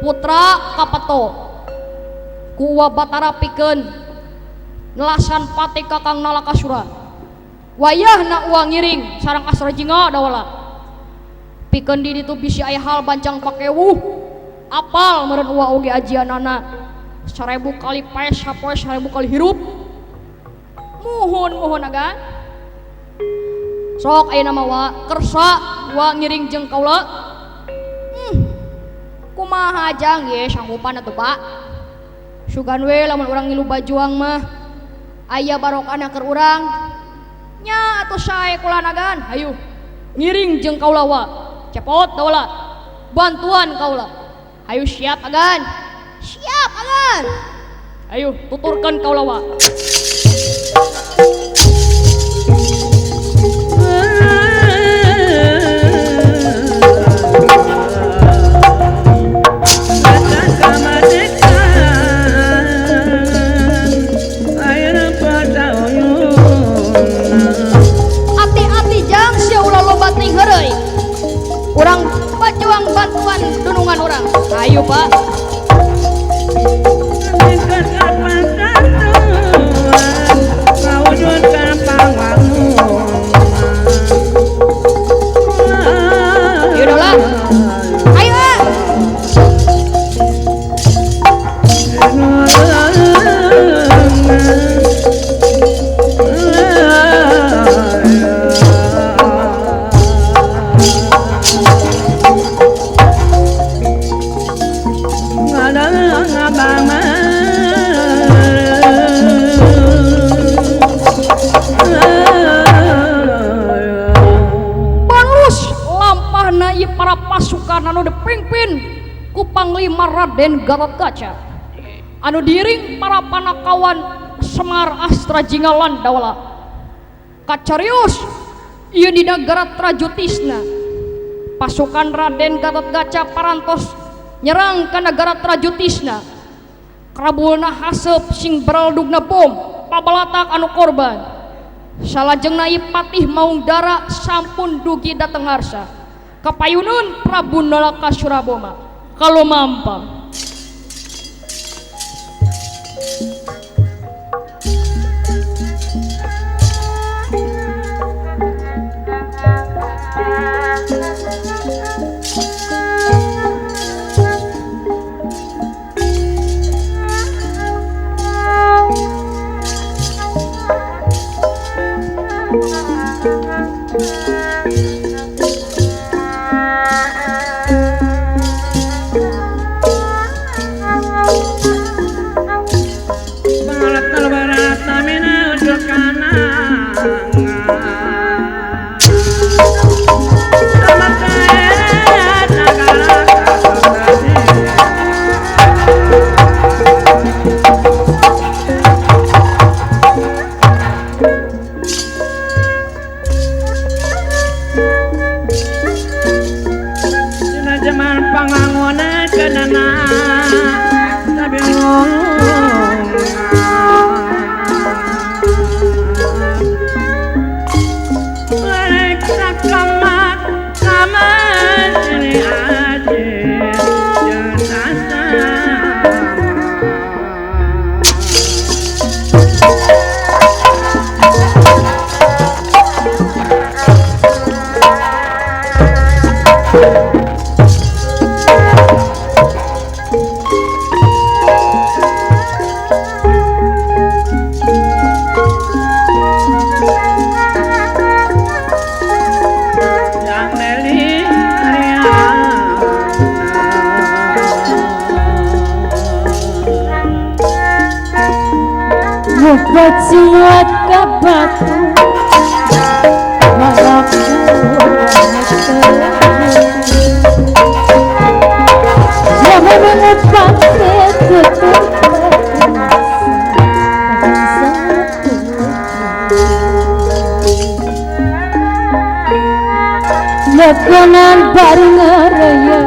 Putra kapeto ku Uwa Batara pikeun nelasan pati Kakang Nalakasura. Wayahna Uwa ngiring sareng Astra Jingga Dawala. Pikeun di ditu bisi aya hal bancang pakewuh. Apal meureun Uwa oge ajianana. 1000 kali paes sapoe 1000 kali hirup. Muhun muhun agan. Sok ayeuna mah Wa kersa Wa ngiring jeung kaula. Kumaha jang ye sanggupan atuh Pak. Sugan we lamun urang ngilu bajuang mah aya barokahna keur urang. Nya atuh sae kulanagan. Hayu ngiring jeung kaula Wa. Cepot Dawala. Bantuan kaula. Hayu siap agan. Siap agan. Ayo tuturkan kaula Wa. Ati-ati jang sia ulah loba ting heureuy. Urang bajuang bantuan dunungan urang. Ayo Pak. Ayo Dola. Ayo. Para pasukan anu dipimpin ku Panglima Raden Gatotkaca anu diiring para panakawan Semar Astra Jingga lan Dawala. Kacarius ieu di nagara Trajutisna. Pasukan Raden Gatotkaca parantos nyerang ka nagara Trajutisna. Krabulna haseup sing baraldugna bom pabalatak anu korban. Salajengna ieu Patih Maung Dara sampun dugi dateng harsa. Kapayunun Prabu Nalakasura Boma kalumampang. Buat ke batu Lekonan baru ngeraya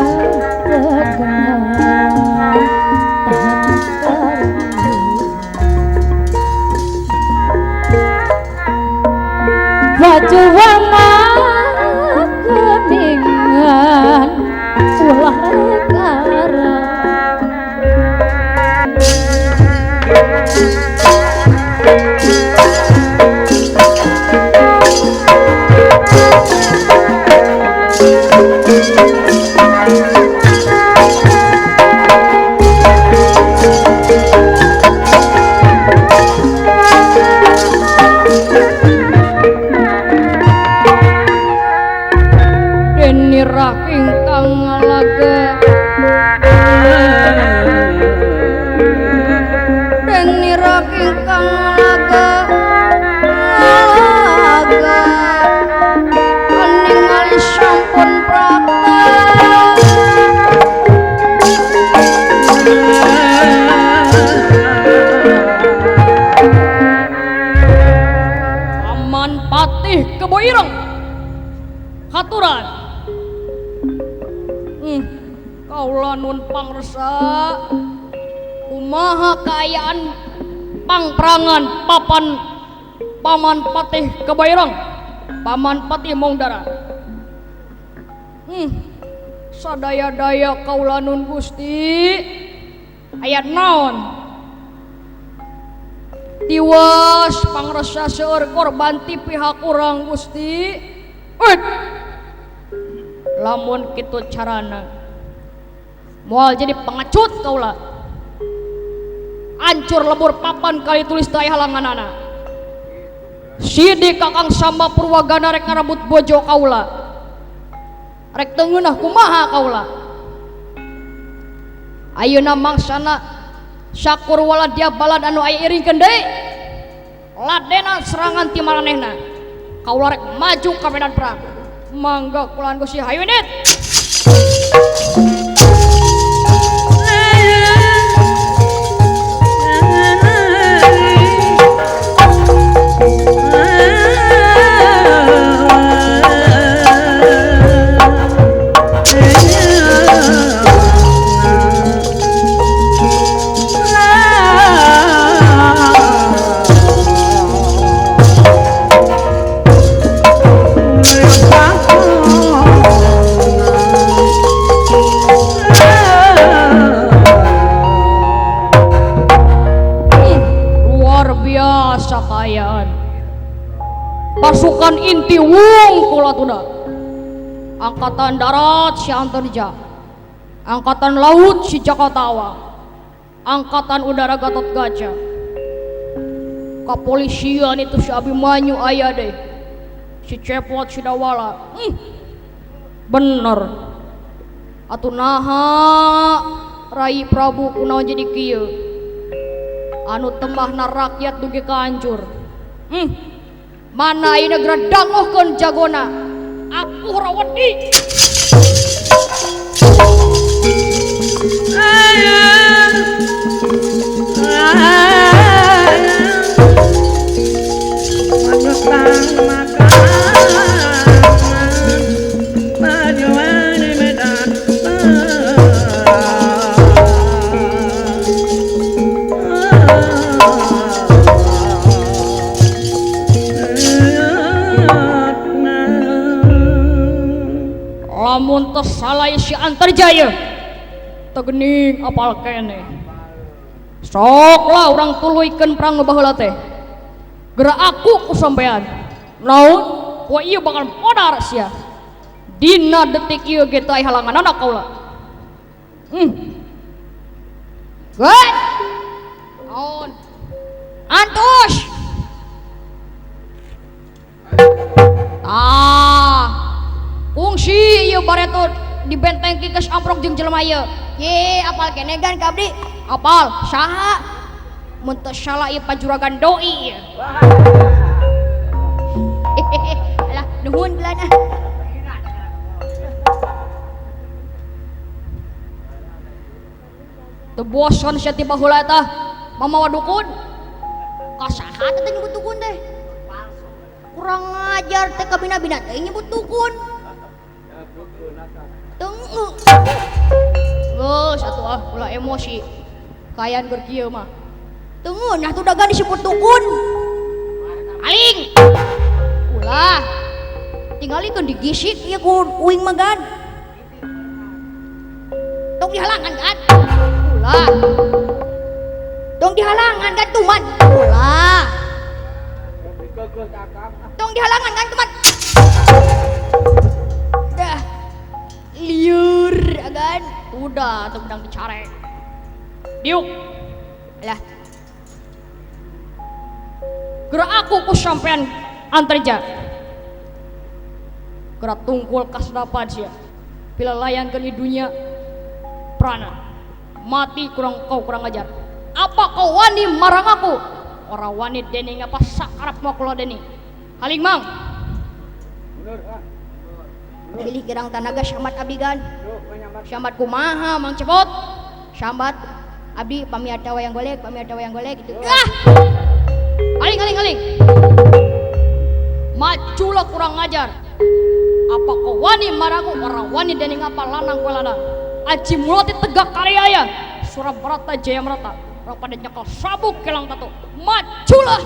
baju warna kuningan ulah kara. Pangresa kumaha kaayaan pangprangan papan Paman Patih Kebairang, Paman Patih Mongdara. Sadaya-daya kaula nun Gusti aya naon tiwas pangresa seueur korban ti pihak urang Gusti. Lamun kitu carana moal jadi pengecut kaula. Hancur lebur papan kali tulis teu aya halanganana. Sidik Kakang Samba Purwagana rek ngarebut bojo kaula. Rek teu ngeunah kumaha kaula. Ayeuna mangsana Sakur Waladya balad anu aya iringkeun deui. Ladena serangan ti maranehna. Kaula rek maju ka medan perang. Mangga kulaan Gusti hayu indit. Pasukan inti wungkul atuda. Angkatan darat si Antarja, angkatan laut si Jakatawa, angkatan udara Gatot Kaca, kepolisian itu si Abimanyu aya deh, si Cepot si Dawala. Bener atuh naha Rai Prabu kunaon jadi kieu anu temahna rakyat dugi kahancur. Mana ayeuna geura dangohkeun jagona aku ora wedi. Lamun teu salah si Antarjaya tegening apal keneh. Sok lah urang tuluykeun perang nu baheula teh. Geura aku ku sampean. Naon? Poe ieu bakal modar sia. Dina detik ieu ge teu aya halanganana kaula. Good. Naon? Antos. Ah. Kungsi ieu bareto di benteng kikes amprok jeung jelema ieu. Ye, apal keneh gan ka abdi? Apal, saha? Mun teu salah ieu pajuragan doi ieu. Alah, nuhun belan ah. Teu bosan sia ti baheula tah mamawa dukun. Ka saha teh nyebut dukun teh? Kurang ajar teh kabina-bina teh nyebut dukun. Tengok. Geus atuh ah ulah emosi. Kayan keur kieu mah. Tengok nah tuh dagan disebut dukun. Aling. Ulah. Tingalikeun digisik ieu ku uing mah gan. Tong dihalangan kan? Ulah. Tong dihalangan kan tuman. Ulah. Tong dihalangan kan tuman. Dah. Liur agan. Udah tuh pedang dicarek. Diuk. Lah. Gerak aku ku sampean Antarja. Gerak tungkul kasdapan sia. Bila layan ke dunia prana. Mati kurang kau kurang ajar. Apa kau wani marang aku? Ora wani dening apa sakarep mau kula dening. Haling mang. Pilih kirang tanaga sambat abdi gan. Sambat kumaha Mang Cepot? Sambat abdi pamiarta wayang golek, pamiarta wayang golek gitu. Ah! Aling aling aling. Majulah kurang ajar. Apa kau wani maraku? Ora wani dening apa lanang kowe lanang. Aji mulati tegak karyaya Surabrata Jayamrata pada nyekel sabuk kelang tatu majulah.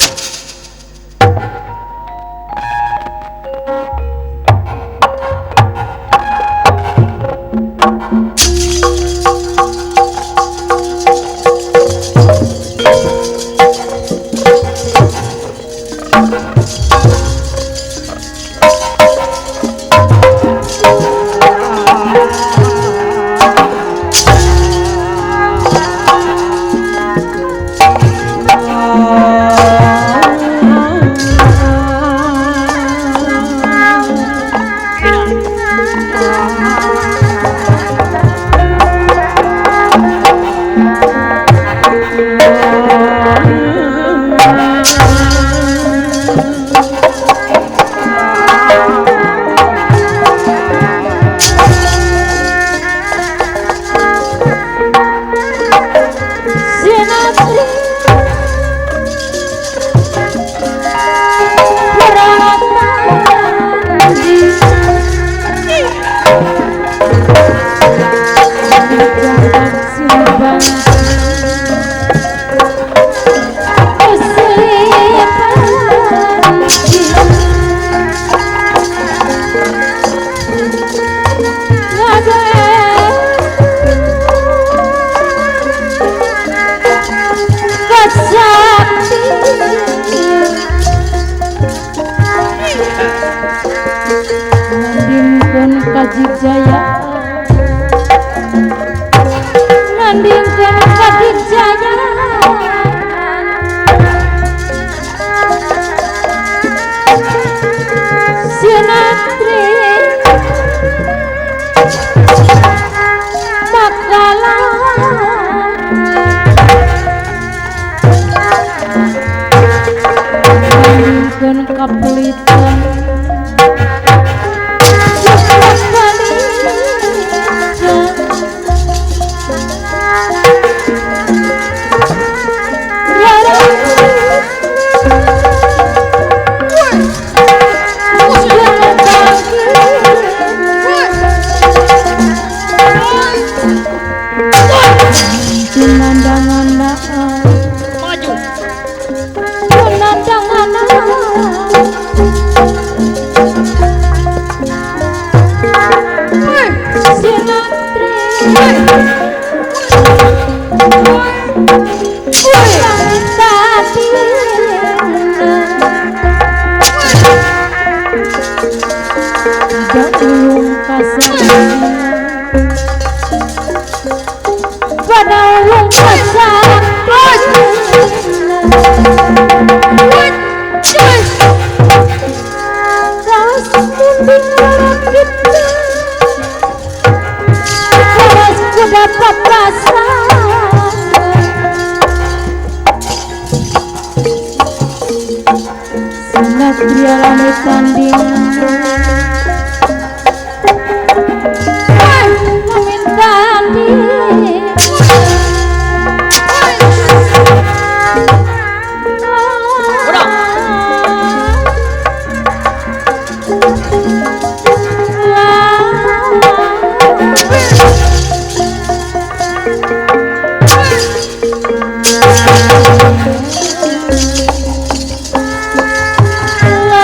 Love.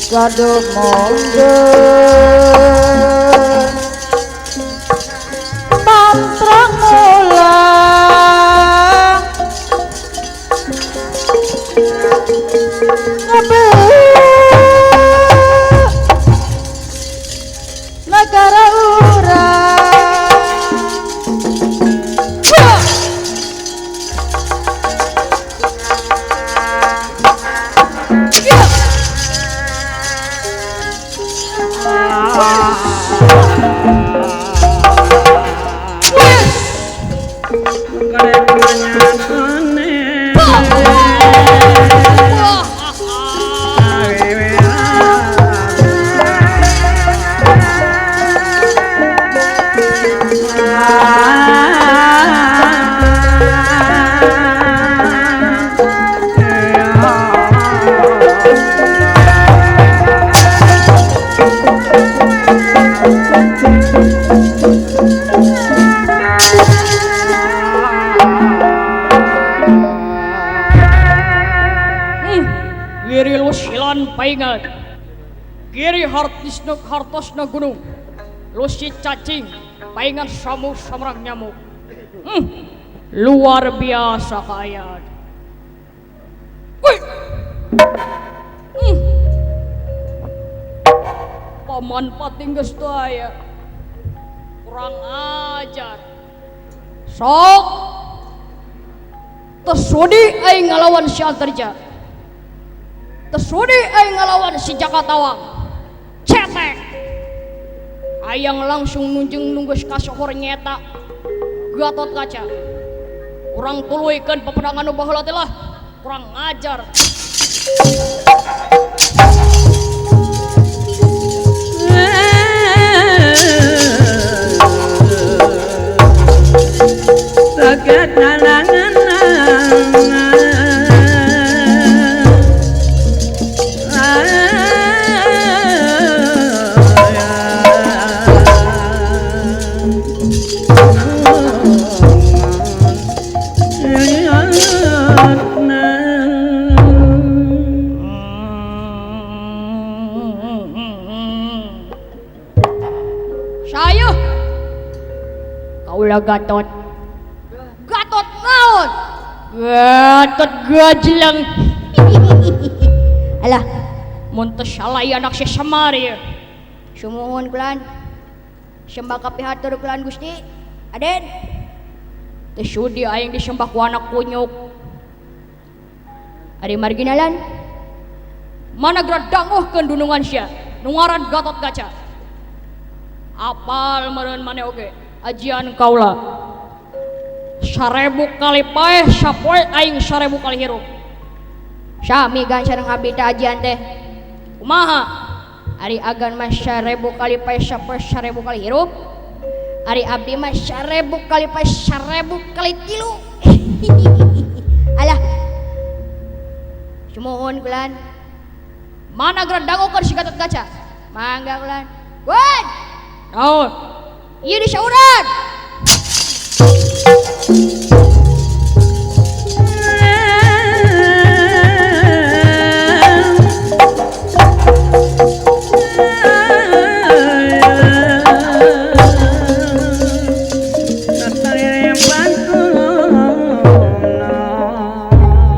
Kadumongge mantra mulang negara urang. Paingan kiri hartisna hartosna gunung lusi cacing paingan samu samrang nyamuk. Luar biasa kaayaan. Paman pating geus teu aya, kurang ajar. Sok teu sudi aing ngalawan si Antarja, teu sudi aing ngalawan si Jakatawang. Cetek hayang langsung nunjung nunggus kasohor nyeta Gatot Kaca. Urang tuluykeun peperangan nu baheula teh lah, kurang ngajar. Kaula Gatot. Gatot naon? Gatot gajleng. Alah, mun teu salah ieu anak si Semar ieu. Sumuhun kulan. Sembah kapihatur kulan Gusti. Aden. Teu sudi aing disembah ku anak kunyuk. Ari marginalan. Mana geura danguhkeun dunungan sia nu ngaran Gatot Kaca. Apal meureun maneh oge ajian kaula. 1000 kali paeh sapoe aing 1000 kali hirup. Sami gan sareng abdi teh ajian teh. Kumaha? Ari agan mah 1000 kali paeh sapoe 1000 kali hirup. Ari abdi mah 1000 kali paeh 1000 kali tilu. Alah. Sumuhun kulan. Mana geura dangukeun si Gatot Kaca? Mangga kulan. Wan. Naon? Ieu disauran.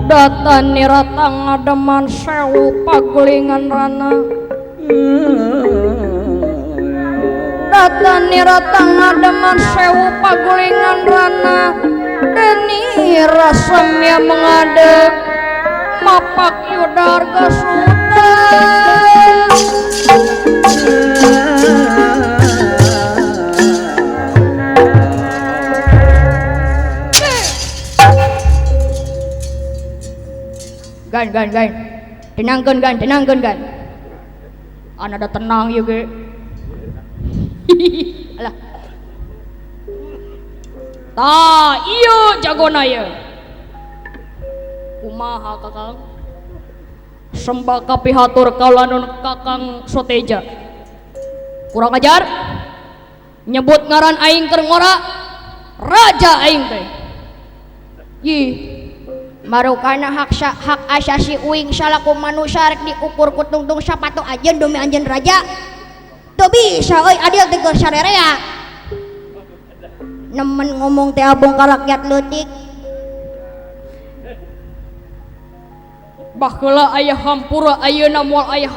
Data nirata ngademan sewu pagulingan rana. Data nirata ngademan sewu pagulingan rana. Deni rasemya mengadeg mapak yudarga suta. Gan gan gan, tenangkeun gan, tenangkeun gan. Ana da tenang ieu ge. Alah. Tah, ieu jagona ieu. Kumaha Kakang? Sembah kapihatur kaula nun Kakang Soteja. Kurang ajar? Nyebut ngaran aing keur ngora, raja aing teh. Ih. Marukana hak asasi uing salaku manusia rek diukur ku tungtung sapatu anjeun demi anjeun raja. Teu bisa euy adil teh keur sarerea. Nemen ngomong teh abong ka rakyat leutik. Baheula aya hampura ayeuna moal aya.